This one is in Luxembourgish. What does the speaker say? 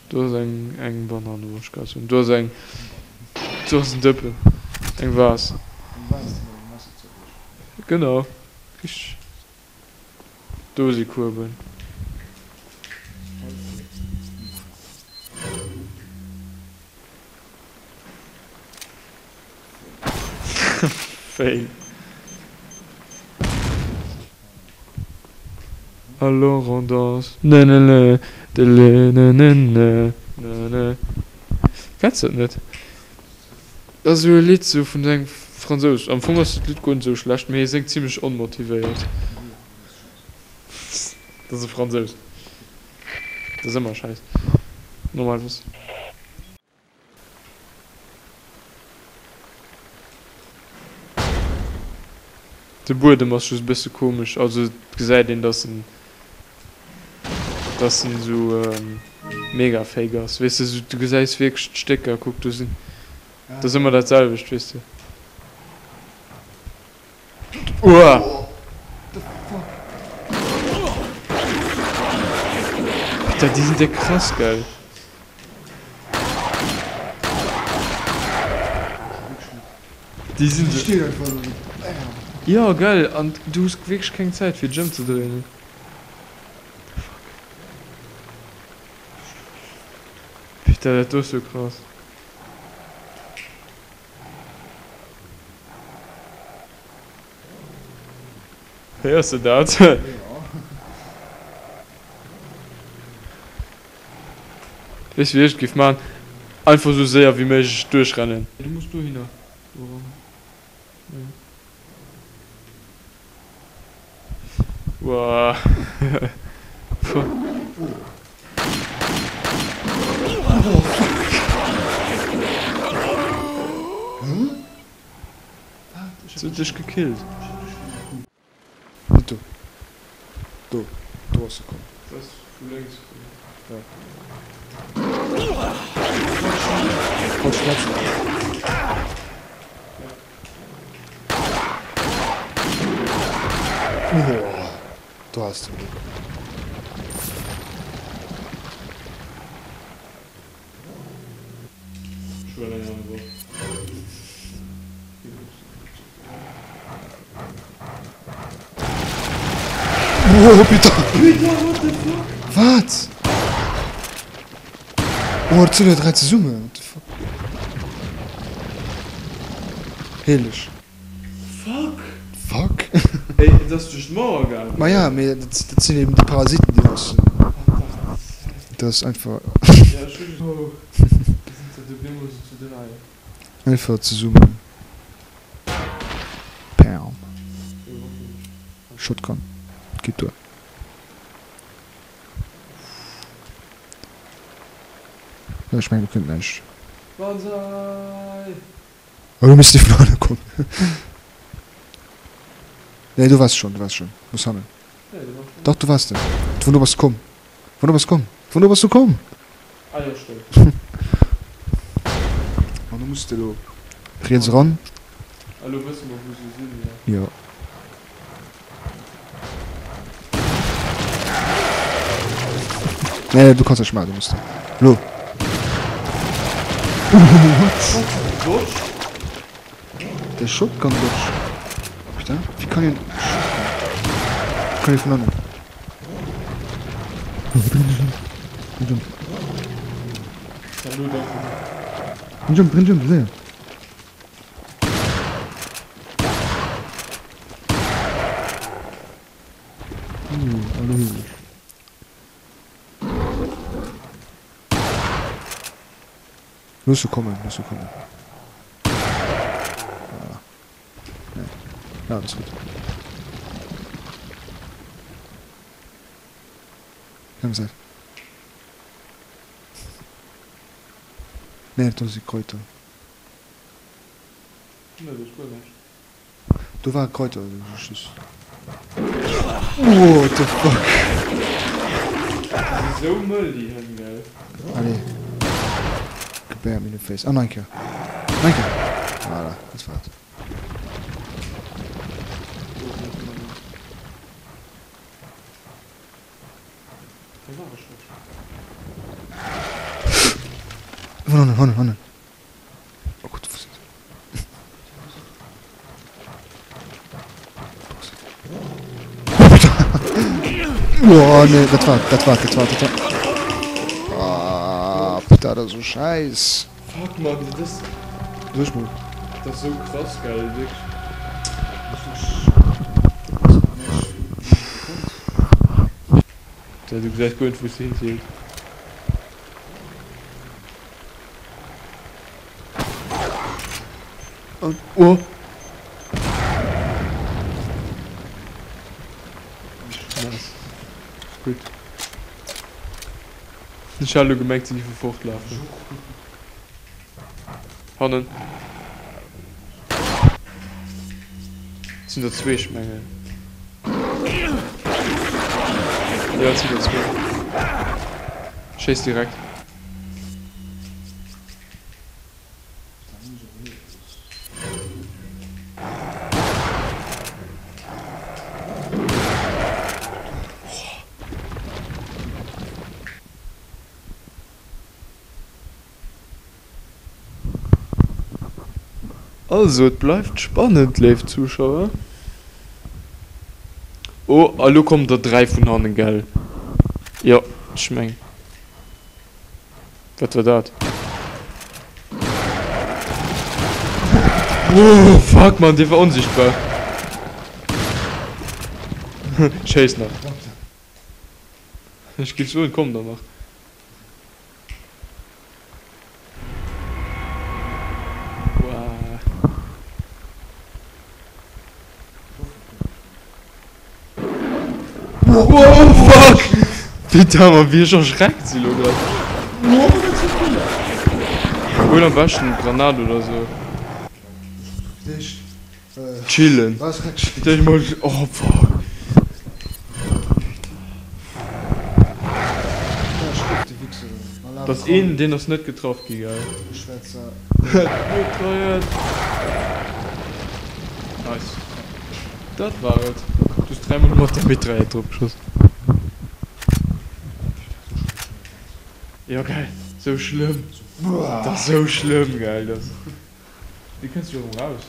Do ass eng eng Banann, wollt ech grad soen. Do ass eng, do ass en Dëppen, eng Vase. Eng Vase, déi mat engem Messer zerbrécht. Genau, richteg. Do si Kueben. Fail. Alors on danse ne ne ne ne ne ne ne ne. Kenns de dat net? Dat ass esou e Lidd sou vun engem Fransous. Am Fong ass d'Lidd guer net esou schlecht, mee hie séngt zimlech onmotivéiert. Dat ass e Fransous. Dat ass ëmmer schäiss. Normalerweis. De Buedem ass just e bësse komesch, also et gesäit een dass en dass en esou mega fake ass, weess de, esou du gesäis wierklech d'Stécker, kuck do sinn, dat ass ëmmer dat selwecht, weess de. Uah! Alter, déi sinn déck krass, gell? Déi sinn sou. Jo, gell? An du hues wierklech keng Zäit fir dech ëmzedréinen. Fuck. Putain, dat do ass jo krass. Héiers de dat? Weess wéi ech et géif maachen? Einfach esou séier wéi méiglech duerchrennen. Du muss dohinner. Do eran. Jo. Woah. Se huet dech gekillt. Net do. Do. Do ass se komm. Se ass vu lénks komm. Ja. Falsch Platz. Oh, do has de Glück. Ech huelen eng aner Waff. Oh, putain! Putain, what the fuck? Wat? Oh, dat sinn der 3 zesummen, what the fuck? Heeleg. Fuck! Fuck? Ey, et ass duerch d'Mauer gaangen. Ma ja, mee dat dat sinn eben déi Parasiten, déi raus sinn. Dat ass einfach. Ja, ech hunn. Oh, da sinn se op eemol esou zu 3. Einfach zesummen. Pam. Shotgun. Geet duer. Ech mengen, do kënnt näischt. Banzai! Oh, du misst vun hanne kommen. Nee, du wars schon, du wars schon. Muss hannen. Dach, du wars de. Vun do bass du komm. Vun do bass du komm. Vun do bass du komm! Ah jo, stëmmt. An do muss de elo riets eran. Ah, elo wësse mer, wou se sinn, jo. Jo. Nee, du kanns näischt maachen, du muss elo. What? Dodge? Der Shotgun Dodge. Putain, wéi kann een Shotgun? Kann ee vun hannen. Jump, jump, jump, jump, séier. Looss se kommen, looss se kommen. Voilà. Nee. Ja, dat ass gutt. Déi aner Säit. Nee, do si Kräuter. Nee, do ass guer näischt. Do ware Kräuter, ech just. What the fuck? Déi si sou mëll, déi Hënn, gell? Allez. Gebam in the face. Ah, nach eng Kéier. Nach eng Kéier. Voilà, dat war et. Do ass net méi. Hei war ech scho. Hannen, hannen, hannen. Oh Gott, wou sinn se? Oh nee, dat war, dat war, dat war, dat war. Ah, putain, dat ass sou schäiss. Fuck man, dat ass. Sech mol. Dat ass sou krass gell, wierklech. Du gesäis guer net wou s de hinziels. An oh. Nice. Gutt. Ech hat elo gemengt se géife fortlafen. Hannen. Et sinn der zwee, ech mengen. Jo, et sinn der zwee. Schéiss direkt. Also et bleift spannend, léif Zuschauer. Oh, a lo kommen der 3 vun hannen, gell? Jo, ech meng. Wat war dat? Oh, fuck, Mann, dee war onsichtbar. Schéiss nach. Ech géif soen, komm der nach. Wow, fuck! Putain, man, wéi ech erschreckt si lo grad. Huel am beschten Granat oder sou. Chillen. Oh fuck. Dass een deen ass net getraff gi gell. Nice. Dat war et. Du hues dräimol mat der Mitraillette drop geschoss. Jo gell, sou schlëmm. Dat ass sou schlëmm gell. Wéi kënns du erëm raus?